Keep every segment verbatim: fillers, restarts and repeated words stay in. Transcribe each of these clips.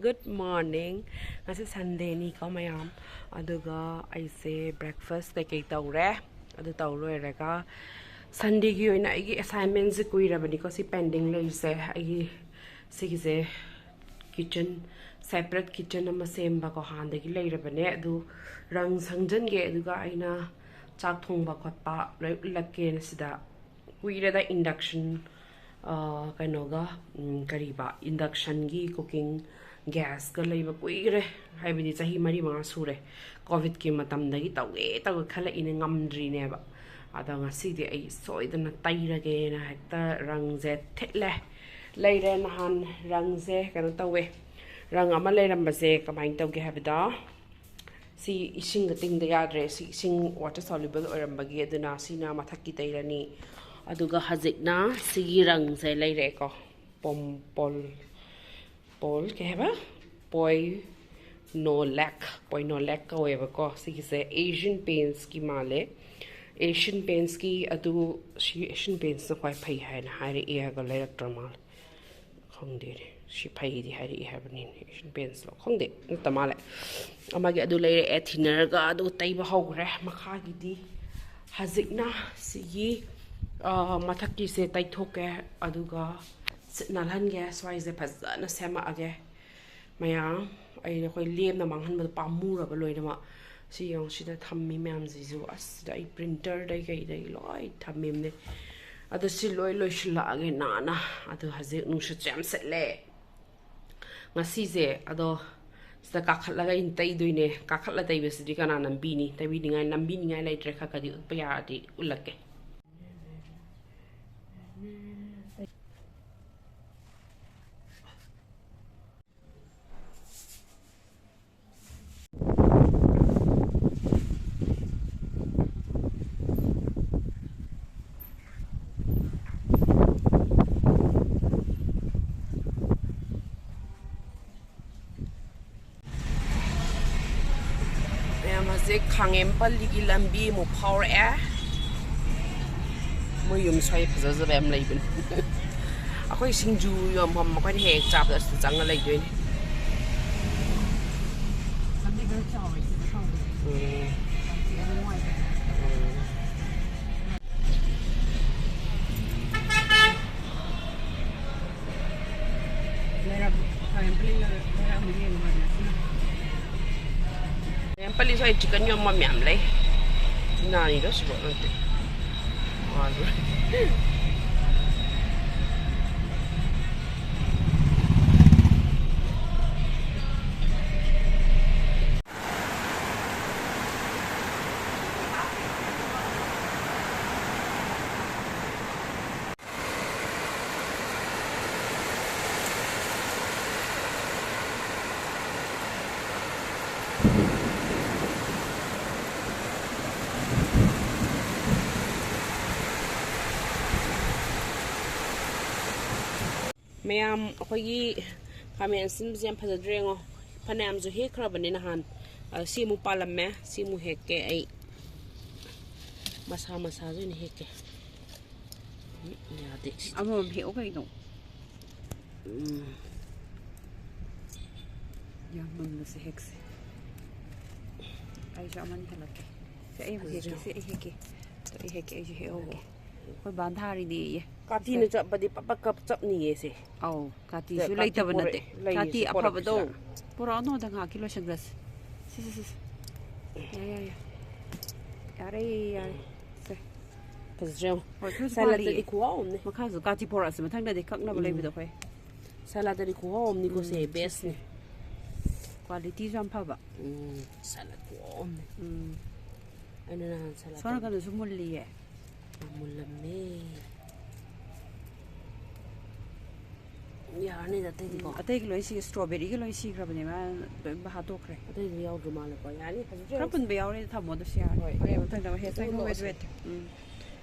Good morning. ꯉꯁꯤ Sundayꯅꯤꯀꯣ ꯃꯌꯥꯝ꯫ ꯑꯗꯨꯒ ꯑꯩꯁꯦ breakfast ꯀꯩꯀꯩ ꯇꯧꯔꯦ꯫ ꯑꯗꯨ ꯇꯧ ꯂꯣꯏꯔꯒ Sundayꯒꯤ ꯑꯣꯏꯅ ꯑꯩꯒꯤ assignmentꯁꯦ ꯀꯨꯏꯔꯕꯅꯤꯀꯣ ꯁꯤ pending ꯂꯩꯔꯤꯁꯦ꯫ ꯑꯩꯒꯤ ꯁꯤꯒꯤꯁꯦ kitchen, separate kitchen ꯑꯃ ꯁꯦꯝꯕꯀꯣ ꯍꯥꯟꯅꯗꯒꯤ ꯂꯩꯔꯕꯅꯦ꯫ ꯑꯗꯨ ꯔꯪ ꯁꯪꯖꯟꯒꯦ, ꯑꯗꯨꯒ ꯑꯩꯅ ꯆꯥꯛ ꯊꯣꯡꯕ ꯈꯣꯠꯄ ꯂꯣꯏ ꯎꯠꯂꯛꯀꯦꯅ ꯁꯤꯗ ꯀꯨꯏꯔꯦꯗ induction, ꯑ, ꯀꯩꯅꯣꯒ, ꯎꯝ, ꯀꯔꯤꯕ, inductionꯒꯤ cooking gasꯀ ꯂꯩꯕ ꯀꯨꯏꯔꯦ, ꯍꯥꯏꯕꯗꯤ ꯆꯍꯤ ꯃꯔꯤ ꯃꯉꯥ ꯁꯨꯔꯦ꯫ Covidꯀꯤ ꯃꯇꯝꯗꯒꯤ ꯇꯧꯒꯦ ꯇꯧꯒꯦ ꯈꯜꯂꯛꯏꯅꯦ, ꯉꯝꯗ꯭ꯔꯤꯅꯦꯕ꯫ ꯑꯗꯣ ꯉꯁꯤꯗꯤ ꯑꯩ ꯁꯣꯏꯗꯅ ꯇꯩꯔꯒꯦꯅ ꯍꯦꯛꯇ ꯔꯪꯁꯦ ꯊꯤꯠꯂꯦ꯫ ꯂꯩꯔꯦ ꯅꯍꯥꯟ ꯔꯪꯁꯦ ꯀꯩꯅꯣ ꯇꯧꯋꯦ꯫ ꯔꯪ ꯑꯃ ꯂꯩꯔꯝꯕꯁꯦ ꯀꯃꯥꯏꯅ ꯇꯧꯒꯦ ꯍꯥꯏꯕꯗ, ꯁꯤ ꯏꯁꯤꯡꯒ ꯇꯤꯡꯗ ꯌꯥꯗ꯭ꯔꯦ꯫ ꯁꯤ ꯏꯁꯤꯡ water soluble ꯑꯣꯏꯔꯝꯕꯒꯤ, ꯑꯗꯨꯅ ꯁꯤꯅ ꯃꯊꯛꯀꯤ ꯇꯩꯔꯅꯤ꯫ ꯑꯗꯨꯒ ꯍꯧꯖꯤꯛꯅ ꯁꯤꯒꯤ ꯔꯪꯁꯦ ꯂꯩꯔꯛꯑꯦꯀꯣ꯫ ꯄꯣꯝ-, ꯄꯣꯜ-, ꯄꯣꯜ ꯀꯩ ꯍꯥꯏꯕ? ꯄꯣꯏꯅꯣꯂꯦꯛ, ꯄꯣꯏꯅꯣꯂꯦꯛ ꯀꯧꯋꯦꯕꯀꯣ꯫ ꯁꯤꯒꯤꯁꯦ Asian Paintsꯀꯤ ꯃꯥꯜꯂꯦ꯫ Asian Paintsꯀꯤ ꯑꯗꯨ, ꯁꯤ Asian Paintsꯅ ꯈ꯭ꯋꯥꯏ ꯐꯩ ꯍꯥꯏꯅ ꯍꯥꯏꯔꯛꯑꯦ, ꯑꯗꯨꯒ ꯂꯩꯔꯛꯇ꯭ꯔ ꯃꯥꯜꯂꯦ꯫ ꯈꯪꯗꯦꯅꯦ, ꯁꯤ ꯐꯩꯗꯤ ꯍꯥꯏꯔꯛꯑꯦ ꯍꯥꯏꯕꯅꯤꯅꯦ꯫ Asian Paintsꯂꯣ ꯈꯪꯗꯦ, ꯅꯠꯇ ꯃꯥꯜꯂꯦ꯫ ꯑꯃꯒꯤ ꯑꯗꯨ ꯂꯩꯔꯛꯑꯦ, thinnerꯒ ꯑꯗꯨ ꯇꯩꯕ ꯍꯧꯈ꯭ꯔꯦ꯫ ꯃꯈꯥꯒꯤꯗꯤ ꯍꯧꯖꯤꯛꯅ ꯁꯤꯒꯤ, ꯑ, ꯃꯊꯛꯀꯤꯁꯦ ꯇꯩꯊꯣꯛꯀꯦ, ꯑꯗꯨꯒ ꯁꯤꯠ ꯅꯥꯜꯍꯟꯒꯦ꯫ ꯁ꯭ꯋꯥꯏꯁꯦ ꯐꯖꯅ ꯁꯦꯝꯃꯛꯑꯒꯦ꯫ ꯃꯌꯥꯝ, ꯑꯩ, ꯑꯩꯈꯣꯏ ꯂꯦꯝꯅ ꯃꯥꯡꯍꯟꯕꯗꯣ ꯄꯥꯝꯃꯨꯔꯕ ꯂꯣꯏꯅꯃꯛ꯫ ꯁꯤ ꯌꯦꯡꯉꯨ, ꯁꯤꯗ ꯊꯝꯃꯤ ꯃꯌꯥꯝꯁꯤꯁꯨ, ꯑꯁ, ꯁꯤꯗ ꯑꯩ printerꯗꯩ ꯀꯩꯗꯩ ꯂꯣꯏ ꯊꯝꯃꯤꯕꯅꯦ꯫ ꯑꯗꯣ ꯁꯤ ꯂꯣꯏ ꯂꯣꯏꯁꯤꯜꯂꯛꯑꯒꯦ ꯅꯥꯟꯅ꯫ ꯑꯗꯣ ꯍꯧꯖꯤꯛ ꯅꯨꯡꯁꯤꯠꯁꯨ ꯌꯥꯝ ꯁꯤꯠꯂꯦ ꯉꯁꯤꯁꯦ꯫ ꯑꯗꯣ ꯁꯤꯗ ꯀꯥꯈꯠꯂꯒ ꯑꯩꯅ ꯇꯩꯗꯣꯏꯅꯦ꯫ ꯀꯥꯈꯠꯂ ꯇꯩꯕꯁꯤꯗꯤ ꯀꯅꯥ ꯅꯝꯕꯤꯅꯤ? ꯇꯩꯕꯤꯅꯤꯡꯉꯥꯏ, ꯅꯝꯕꯤꯅꯤꯡꯉꯥꯏ ꯂꯩꯇ꯭ꯔꯦ꯫ ꯈꯔ ꯈꯔꯗꯤ ꯎꯠꯄ ꯌꯥꯔꯗꯤ ꯎꯠꯂꯛꯀꯦ꯫ ꯃꯌꯥꯝ, ꯍꯧꯖꯤꯛ ꯈꯥꯡꯉꯦꯝꯄꯜꯂꯤꯒꯤ ꯂꯝꯕꯤ ꯑꯃꯨꯛ ꯐꯥꯎꯔꯛꯑꯦ꯫ ꯃꯣꯏ ꯌꯨꯝ ꯁ꯭ꯋꯥꯏ ꯐꯖ ꯐꯖꯕ ꯌꯥꯝ ꯂꯩꯕꯅꯤ꯫ ꯑꯩꯈꯣꯏ ꯁꯤꯡꯖꯨ ꯌꯣꯟꯐꯝ ꯑꯩꯈꯣꯏꯅ ꯍꯦꯛ ꯍꯦꯛ ꯆꯥꯕꯗ ꯑꯁꯤꯗ ꯆꯪꯉ ꯂꯩꯗꯣꯏꯅꯤ꯫ ꯌꯥꯝ ꯅꯨꯡꯉꯥꯏꯇꯦ꯫ ꯂꯩꯔꯛ-, ꯈ꯭ꯋꯥꯏꯔꯦꯝꯄꯂꯤ ꯂꯩꯔꯛ-, ꯂꯩꯔꯛ ꯑꯃ ꯌꯦꯡꯉꯨꯕꯅꯦ꯫ ꯈ꯭ꯋꯥꯏꯔꯦꯝꯄꯂꯤ ꯁ꯭ꯋꯥꯏ ꯆꯤꯛꯀꯟ ꯌꯣꯟꯐꯝ ꯌꯥꯝ ꯂꯩ꯫ ꯅꯥꯔꯤꯔꯣ ꯁꯤꯕꯣ? ꯅꯠꯇꯦ꯫ ꯃꯥꯜꯂꯨꯔꯦ꯫ ꯃꯌꯥꯝ, ꯑꯩꯈꯣꯏꯒꯤ ꯈꯥꯃꯦꯟ ꯑꯁꯤꯟꯕꯁꯦ ꯌꯥꯝ ꯐꯖꯗ꯭ꯔꯥ ꯌꯦꯡꯉꯣ꯫ ꯐꯅꯌꯥꯝꯁꯨ ꯍꯦꯛꯈ꯭ꯔꯕꯅꯦ ꯅꯍꯥꯟ꯫ ꯑ, ꯁꯤ ꯑꯃꯨꯛ ꯄꯥꯜꯂꯝꯃꯦ, ꯁꯤ ꯑꯃꯨꯛ ꯍꯦꯛꯀꯦ ꯑꯩ꯫ ꯃꯁꯥ ꯃꯁꯥꯁꯨ ꯑꯣꯏꯅ ꯍꯦꯛꯀꯦ꯫ ꯎꯝ, ꯌꯥꯗꯦ ꯁꯤꯗꯤ꯫ ꯑꯃꯃꯝ ꯍꯦꯛꯑꯣ ꯀꯩꯅꯣ꯫ ꯎꯝ꯫ ꯌꯥꯝ ꯃꯨꯟꯕꯁꯦ ꯍꯦꯛꯁꯦ꯫ ꯑꯩꯁꯨ ꯑꯃꯅꯤ ꯍꯦꯜꯂꯛꯀꯦ꯫ ꯁꯦ, ꯑꯩ ꯑꯃꯨꯛ ꯍꯦꯛꯀꯦ, ꯐꯖꯗ꯭ꯔꯣ? ꯁꯦ, ꯑꯩ ꯍꯦꯛꯀꯦ꯫ ꯑꯩ ꯍꯦꯛꯀꯦ, ꯑꯩꯁꯨ ꯍꯦꯛꯍꯧꯒꯦ꯫ ꯑꯩꯈꯣꯏ ꯕꯥꯅ ꯊꯥꯔꯤꯅꯦꯌꯦ꯫ ꯀꯥꯇꯤꯅ ꯁꯦ꯫ ꯆꯞꯄꯗꯤ ꯄꯞ ꯄꯞ ꯀꯞ ꯆꯞꯅꯤꯌꯦ ꯁꯦ꯫ ꯑꯧ, ꯀꯥꯇꯤꯁꯨ ꯀꯥꯇꯤ ꯂꯩꯇꯕ ꯄꯣꯔꯛꯑꯦ, ꯅꯠꯇꯦ꯫ ꯂꯩꯌꯦ ꯀꯥꯇꯤ ꯁꯦ, ꯑꯐꯕꯗꯣ ꯄꯣꯔꯛꯄꯁꯤꯗ꯫ ꯄꯨꯔꯛꯑꯅꯣꯗ ꯉꯥꯏꯍꯥꯛꯀꯤ ꯂꯣꯏꯁꯟꯈ꯭ꯔꯁꯤ꯫ ꯁꯦ, ꯁꯦ, ꯁꯦ, ꯁꯦ꯫ ꯌꯥꯔꯦ, ꯌꯥꯔꯦ, ꯌꯥꯔꯦ꯫ ꯌꯥꯔꯦ, ꯌꯥꯔꯦ꯫ ꯁꯦ꯫ ꯐꯖꯗ꯭ꯔꯣ ꯌꯦꯡꯉꯣ꯫ ꯍꯣꯏ, ꯈꯔꯁꯨ ꯁꯂꯥꯠꯇꯗꯤ ꯄꯥꯜꯂꯤꯌꯦ꯫ ꯈꯨꯍꯥꯎ ꯑꯃꯅꯦ꯫ ꯃꯈꯥꯁꯨ ꯀꯥꯇꯤ ꯄꯣꯔꯛꯑꯁꯤ ꯃꯊꯪꯗꯗꯤ ꯀꯛꯅꯕ ꯎꯝ꯫ ꯂꯩꯕꯗꯣ ꯑꯩꯈꯣꯏ꯫ ꯁꯂꯥꯠꯇꯗꯤ ꯈꯨꯍꯥꯎ ꯑꯃꯅꯤꯀꯣ ꯁꯦ, ꯎꯝ, ꯕꯦꯁꯅꯦ꯫ ꯁꯤꯁꯦ꯫ ꯀ꯭ꯋꯥꯂꯤꯇꯤꯁꯨ ꯌꯥꯝ ꯐꯕ꯫ ꯎꯝ, ꯁꯂꯥꯠ ꯈꯨꯍꯥꯎ ꯑꯃꯅꯦ꯫ ꯎꯝ꯫ ꯑꯩꯅ ꯅꯍꯥꯟ ꯁꯂꯥꯠ ꯁꯣꯝ ꯇꯧꯕ ꯅꯥꯀꯟꯗꯁꯨ ꯃꯨꯜꯂꯤꯌꯦ꯫ ꯌꯥꯝ ꯃꯨꯜꯂꯝꯃꯦ꯫ ꯌꯥꯔꯅꯤꯗ ꯑꯇꯩꯗꯤꯀꯣ꯫ ꯎꯝ, ꯑꯇꯩꯒꯤ ꯂꯣꯏ ꯁꯤ, strawberryꯒꯤ ꯂꯣꯏ ꯁꯤꯈ꯭ꯔꯕꯅꯦ, ꯃꯥ ꯂꯣꯏ ꯍꯥꯠꯇꯣꯛꯈ꯭ꯔꯦ꯫ ꯑꯇꯩꯗꯤ ꯌꯥꯎꯗ꯭ꯔ ꯃꯥꯜꯂꯦꯀꯣ꯫ ꯌꯥꯅꯤ, ꯐꯖꯗ꯭ꯔꯦ꯫ ꯈꯔ ꯄꯨꯟꯕ ꯌꯥꯎꯔꯦ, ꯊꯝꯃꯣ ꯑꯗꯨꯁꯨ ꯌꯥꯔꯦ꯫ ꯍꯣꯏ꯫ ꯍꯣꯔꯦꯟ ꯃꯊꯪꯗ ꯑꯃꯨꯛ ꯍꯦꯛ ꯑꯗꯨꯝ ꯆꯪꯉꯒ ꯂꯣꯏꯁꯦ꯫ Wait, wait꯫ ꯎꯝ꯫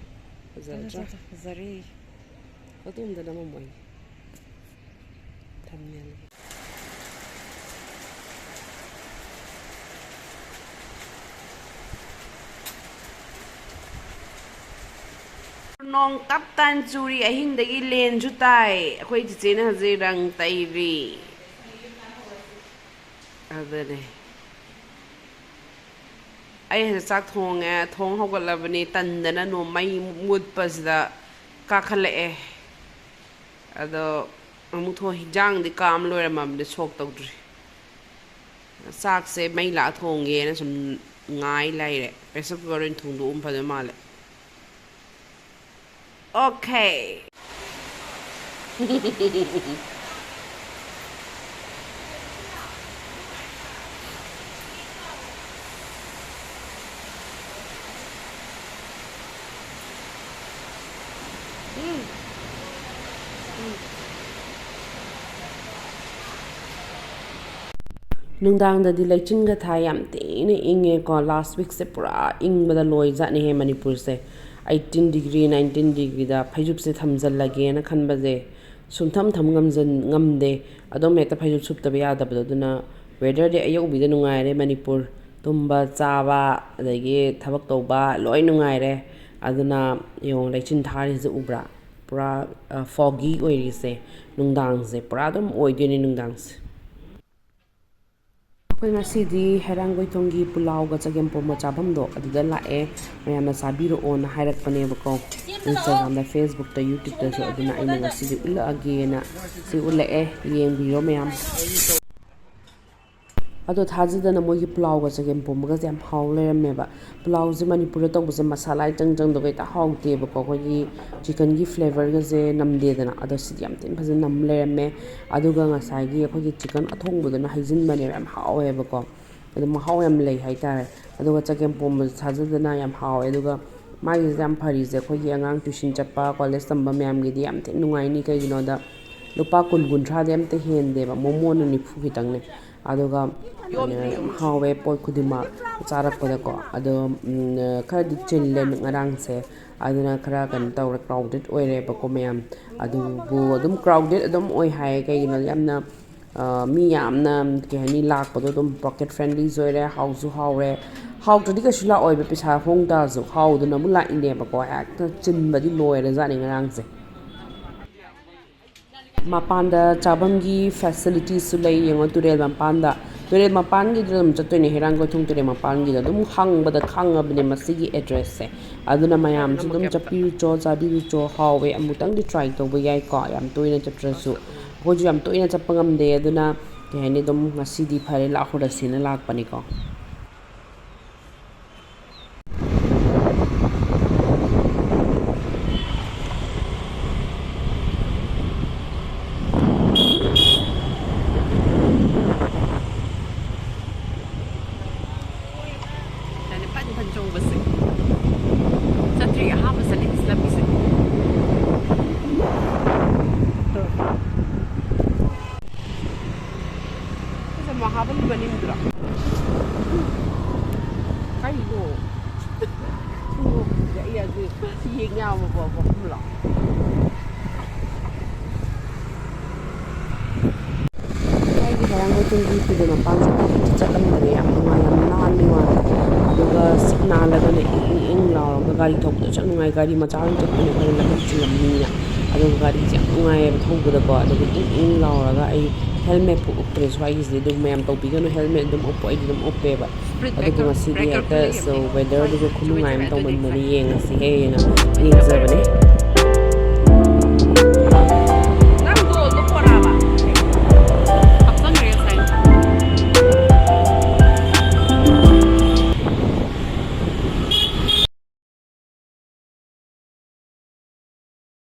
ꯐꯖꯗ꯭ꯔꯥ? ꯐꯖ-, ꯐꯖꯔꯦ꯫ ꯑꯗꯨꯝꯗ ꯅꯝꯃꯝꯃꯣꯏ꯫ Thumbnail꯫ ꯅꯣꯡ ꯇꯞ ꯇꯥꯏꯅ ꯆꯨꯔꯤ, ꯑꯍꯤꯡꯗꯒꯤ ꯂꯦꯟꯁꯨ ꯇꯥꯏ꯫ ꯑꯩꯈꯣꯏ ꯆꯤꯆꯦꯅ ꯍꯧꯖꯤꯛ ꯔꯪ ꯇꯩꯔꯤ꯫ ꯑꯗꯨꯅꯦ꯫ ꯑꯩ ꯍꯧꯖꯤꯛ ꯆꯥꯛ ꯊꯣꯡꯉꯦ, ꯊꯣꯡ ꯍꯧꯒꯠꯂꯕꯅꯤ, ꯇꯟꯗꯅ ꯅꯣꯡ ꯃꯩ ꯃꯨꯠꯄꯁꯤꯗ ꯀꯥꯈꯠꯂꯛꯑꯦ꯫ ꯑꯗꯣ ꯑꯃꯨꯛ ꯊꯣꯡ, ꯍꯤꯟꯖꯥꯡꯗꯤ ꯀꯥꯝ ꯂꯣꯏꯔꯝꯃꯕꯅꯤ, ꯁꯣꯛ ꯇꯧꯗ꯭ꯔꯤ꯫ ꯆꯥꯛꯁꯦ ꯃꯩ ꯂꯥꯛꯑ ꯊꯣꯡꯒꯦꯅ ꯁꯨꯝ ꯉꯥꯏ ꯂꯩꯔꯦ꯫ Pressure cooker ꯑꯣꯏꯅ ꯊꯣꯡꯗꯣꯛꯎꯝ ꯐꯗꯣꯏ ꯃꯥꯜꯂꯦ꯫ Okay. ꯅꯨꯡꯗꯥꯡꯗꯗꯤ ꯂꯩꯆꯤꯟꯒ ꯊꯥꯏ, ꯌꯥꯝ ꯊꯤꯅ ꯏꯪꯉꯦꯀꯣ꯫ Last weekꯁꯦ ꯄꯨꯔꯥ ꯏꯪꯕꯗ ꯂꯣꯏꯖꯥꯠꯅꯤꯍꯦ ꯃꯅꯤꯄꯨꯔꯁꯦ꯫ Eighteen degree, nineteen degreeꯗ ꯐꯩꯖꯨꯞꯁꯦ ꯊꯝꯖꯜꯂꯒꯦꯅ ꯈꯟꯕꯁꯦ ꯁꯨꯝꯊꯝ ꯊꯝ ꯉꯝꯖꯟ-, ꯉꯝꯗꯦ꯫ ꯑꯗꯨꯝ ꯍꯦꯛꯇ ꯐꯩꯖꯨꯞ ꯁꯨꯞꯇꯕ ꯌꯥꯗꯕꯗꯣ꯫ ꯑꯗꯨꯅ weatherꯗꯤ ꯑꯌꯧꯕꯤꯗ ꯅꯨꯡꯉꯥꯏꯔꯦ ꯃꯅꯤꯄꯨꯔ꯫ ꯇꯨꯝꯕ, ꯆꯥꯕ, ꯑꯗꯒꯤ ꯊꯕꯛ ꯇꯧꯕ ꯂꯣꯏ ꯅꯨꯡꯉꯥꯏꯔꯦ꯫ ꯑꯗꯨꯅ ꯌꯦꯡꯉꯣ, ꯂꯩꯆꯤꯟ ꯊꯥꯔꯤꯁꯦ ꯎꯕ꯭ꯔꯥ? ꯄꯨꯔꯥ, ꯑ, foggy ꯑꯣꯏꯔꯤꯁꯦ ꯅꯨꯡꯗꯥꯡꯁꯦ꯫ ꯄꯨꯔꯥ ꯑꯗꯨꯝ ꯑꯣꯏꯗꯣꯏꯅꯦ ꯅꯨꯡꯗꯥꯡꯁꯦ꯫ ꯑꯩꯈꯣꯏ ꯉꯁꯤꯗꯤ ꯍꯩꯔꯥꯡꯒꯣꯏꯊꯣꯡꯒꯤ ꯄꯨꯂꯥꯎꯒ ꯆꯒꯦꯝꯄꯣꯝꯕ ꯆꯥꯐꯝꯗꯣ ꯑꯗꯨꯗ ꯂꯥꯛꯑꯦ꯫ ꯃꯌꯥꯝꯅ ꯆꯥꯕꯤꯔꯛꯑꯣꯅ ꯍꯥꯏꯔꯛꯄꯅꯦꯕꯀꯣ꯫ Instagramꯗ, Facebookꯇ, YouTubeꯇꯁꯨ꯫ ꯑꯗꯨꯅ ꯑꯩꯅ ꯉꯁꯤꯗꯤ ꯎꯠꯂꯛꯑꯒꯦꯅ ꯁꯤ ꯎꯠꯂꯛꯑꯦ꯫ ꯌꯦꯡꯕꯤꯔꯣ ꯃꯌꯥꯝ꯫ ꯑꯗꯣ ꯊꯥꯖꯗꯅ ꯃꯣꯏꯒꯤ ꯄꯨꯂꯥꯎꯒ ꯆꯒꯦꯝ ꯄꯣꯝꯕꯒꯁꯦ ꯌꯥꯝ ꯍꯥꯎ ꯂꯩꯔꯝꯃꯦꯕ꯫ ꯄꯨꯂꯥꯎꯁꯦ ꯃꯅꯤꯄꯨꯔꯗ ꯇꯧꯕꯁꯦ ꯃꯁꯥꯂꯥ ꯏꯆꯪ ꯆꯪꯗꯕ, ꯍꯦꯛꯇ ꯍꯥꯎꯇꯦꯕꯀꯣ꯫ ꯑꯩꯈꯣꯏꯒꯤ chickenꯒꯤ flavorꯒꯁꯦ ꯅꯝꯗꯦꯗꯅ꯫ ꯑꯗꯣ ꯁꯤꯗꯤ ꯌꯥꯝ ꯊꯤꯅ ꯐꯖꯅ ꯅꯝ ꯂꯩꯔꯝꯃꯦ꯫ ꯑꯗꯨꯒ ꯉꯁꯥꯏꯒꯤ ꯑꯩꯈꯣꯏꯒꯤ chicken ꯑꯊꯣꯡꯕꯗꯨꯅ ꯍꯩꯖꯤꯟꯕꯅꯦꯕ, ꯌꯥꯝ ꯍꯥꯎꯋꯦꯕꯀꯣ꯫ ꯑꯗꯣ ꯃꯍꯥꯎ ꯌꯥꯝ ꯂꯩ ꯍꯥꯏꯇꯥꯔꯦ꯫ ꯑꯗꯨꯒ ꯆꯒꯦꯝ ꯄꯣꯝꯕꯁꯨ ꯊꯥꯖꯗꯅ ꯌꯥꯝ ꯍꯥꯎꯋꯦ꯫ ꯑꯗꯨꯒ ꯃꯥꯒꯤꯁꯤꯗ ꯌꯥꯝ ꯐꯔꯤꯁꯦ, ꯑꯩꯈꯣꯏꯒꯤ ꯑꯉꯥꯡ tuition ꯆꯠꯄ, college ꯇꯝꯕ ꯃꯌꯥꯝꯒꯤꯗꯤ ꯌꯥꯝ ꯊꯤꯅ ꯅꯨꯡꯉꯥꯏꯅꯤ꯫ ꯀꯩꯒꯤꯅꯣꯗ ꯂꯨꯄꯥ ꯀꯨꯟ, ꯀꯨꯟꯊ꯭ꯔꯥꯗꯤ ꯑꯝꯇ ꯍꯦꯟꯗꯦꯕ, ꯃꯣꯃꯣꯅ ꯅꯤꯐꯨ ꯈꯤꯇꯪꯅꯦ꯫ ꯑꯗꯨꯒ, ꯑ, ꯌꯥꯝ ꯍꯥꯎꯋꯦ ꯄꯣꯠ ꯈꯨꯗꯤꯡꯃꯛ ꯆꯥꯔꯛꯄꯗꯀꯣ꯫ ꯑꯗꯣ, ꯎꯝ, ꯈꯔꯗꯤ ꯆꯤꯜꯂꯦ ꯉꯔꯥꯡꯁꯦ, ꯑꯗꯨꯅ ꯈꯔ ꯀꯩꯅꯣ ꯇꯧꯔꯦ, crowded ꯑꯣꯏꯔꯦꯕꯀꯣ ꯃꯌꯥꯝ꯫ ꯑꯗꯨꯕꯨ ꯑꯗꯨꯝ crowded ꯑꯗꯨꯝ ꯑꯣꯏ ꯍꯥꯏꯌꯦ꯫ ꯀꯩꯒꯤꯅꯣꯗ ꯌꯥꯝꯅ, ꯑ, ꯃꯤ ꯌꯥꯝꯅ, ꯀꯩ ꯍꯥꯏꯅꯤ, ꯂꯥꯛꯄꯗꯣ ꯑꯗꯨꯝ pocket friendlyꯁꯨ ꯑꯣꯏꯔꯦ, ꯍꯥꯎꯁꯨ ꯍꯥꯎꯔꯦ꯫ ꯍꯥꯎꯇ꯭ꯔꯗꯤ ꯀꯩꯁꯨ ꯂꯥꯛꯑꯣꯏꯕ, ꯄꯩꯁꯥ ꯍꯣꯡ ꯇꯥꯔꯁꯨ꯫ ꯍꯥꯎꯗꯅꯕꯨ ꯂꯥꯛꯏꯅꯦꯕꯀꯣ꯫ ꯍꯦꯛꯇ ꯆꯤꯟꯕꯗꯤ ꯂꯣꯏꯔꯖꯥꯠꯅꯤ ꯉꯔꯥꯡꯁꯦ꯫ ꯃꯄꯥꯟꯗ ꯆꯥꯐꯝꯒꯤ facilitiesꯁꯨ ꯂꯩ꯫ ꯌꯦꯡꯉꯣ, ꯇꯨꯔꯦꯜ ꯃꯄꯥꯟꯗ, ꯇꯨꯔꯦꯜ ꯃꯄꯥꯟꯒꯤꯗꯨꯗ ꯑꯗꯨꯝ ꯆꯠꯇꯣꯏꯅꯦ, ꯍꯩꯔꯥꯡꯒꯣꯏꯊꯣꯡ ꯇꯨꯔꯦꯜ ꯃꯄꯥꯟꯒꯤꯗꯣ꯫ ꯑꯗꯨꯝ ꯍꯪꯕꯗ ꯈꯪꯉꯕꯅꯦ ꯃꯁꯤꯒꯤ addressꯁꯦ꯫ ꯑꯗꯨꯅ ꯃꯌꯥꯝꯁꯨ ꯑꯗꯨꯝ ꯆꯠꯄꯤꯔꯨꯆꯣ, ꯆꯥꯕꯤꯔꯨꯆꯣ, ꯍꯥꯎꯋꯦ꯫ ꯑꯃꯨꯛꯇꯪꯗꯤ try ꯇꯧꯕ ꯌꯥꯏꯀꯣ, ꯌꯥꯝ ꯇꯣꯏꯅ ꯆꯠꯇ꯭ꯔꯁꯨ꯫ ꯑꯩꯈꯣꯏꯁꯨ ꯌꯥꯝ ꯇꯣꯏꯅ ꯆꯠꯄ ꯉꯝꯗꯦ, ꯑꯗꯨꯅ ꯀꯩ ꯍꯥꯏꯅꯤ, ꯑꯗꯨꯝ ꯉꯁꯤꯗꯤ ꯐꯔꯦ ꯂꯥꯛꯍꯧꯔꯁꯦꯅ ꯂꯥꯛꯄꯅꯤꯀꯣ꯫ ꯌꯥꯅꯤ, ꯐꯟ ꯐꯟ ꯆꯣꯡꯕꯁꯦ꯫ ꯆꯠꯇ꯭ꯔꯤ, ꯑꯍꯥꯟꯕ ꯆꯠꯂꯤ ꯁꯤ ꯂꯝꯕꯤꯁꯦ꯫ ꯁꯤꯁꯦ ꯃꯍꯥꯕꯂꯤ ꯃꯅꯤꯡꯗꯨꯔꯣ? ꯀꯩꯅꯣ? ꯈꯣꯡꯎꯞꯁꯦ ꯑꯩ ꯍꯧꯖꯤꯛ ꯌꯦꯡ ꯌꯥꯕ ꯃꯐꯝꯂꯣ? ꯑꯩꯒꯤ ꯍꯩꯔꯥꯡꯒꯣꯏꯊꯣꯡꯒꯤ ꯇꯨꯔꯦꯜ ꯃꯄꯥꯟꯁꯦ ꯑꯃꯨꯛꯇ ꯆꯠꯂꯝꯕꯅꯦ꯫ ꯌꯥꯝ ꯅꯨꯡꯉꯥꯏ, ꯌꯥꯝ ꯅꯥꯟꯕꯩ ꯋꯥꯅꯤ꯫ ꯑꯗꯨꯒ ꯁꯤꯠ ꯅꯥꯜꯂꯒꯅꯦ ꯏꯪ ꯏꯪ ꯏꯪ ꯂꯥꯎꯔꯒ ꯒꯥꯔꯤ ꯊꯧꯕꯗꯁꯨ ꯌꯥꯝ ꯅꯨꯡꯉꯥꯏ꯫ ꯒꯥꯔꯤ ꯃꯆꯥ ꯑꯣꯏꯅ ꯆꯠꯄꯅꯦ ꯑꯩꯈꯣꯏꯅ ꯂꯝꯕꯤ ꯆꯤꯜꯂꯝꯅꯤꯅ꯫ ꯑꯗꯨꯒ ꯒꯥꯔꯤꯁꯦ ꯌꯥꯝ ꯅꯨꯡꯉꯥꯏꯌꯦꯕ ꯊꯧꯕꯗꯀꯣ꯫ ꯑꯗꯨꯒ ꯏꯪ ꯏꯪ ꯂꯥꯎꯔꯒ ꯑꯩ helmetꯄꯨ ꯎꯞꯇ꯭ꯔꯦ ꯁ꯭ꯋꯥꯏꯒꯤꯁꯤꯗꯤ꯫ ꯑꯗꯨ ꯃꯌꯥꯝ ꯇꯧꯕꯤꯒꯅꯨ, helmet ꯑꯗꯨꯝ ꯎꯞꯄꯣ, ꯑꯩꯗꯤ ꯑꯗꯨꯝ ꯎꯞꯄꯦꯕ꯫ ꯑꯗꯨꯕꯨ ꯉꯁꯤꯗꯤ ꯍꯦꯛꯇ so weatherꯗꯨꯁꯨ ꯈꯨꯅꯨꯡꯉꯥꯏ ꯑꯃ ꯇꯧꯃꯟꯗꯅ ꯌꯦꯡꯉꯁꯤ ꯍꯦꯅ ꯌꯦꯡꯖꯕꯅꯦ꯫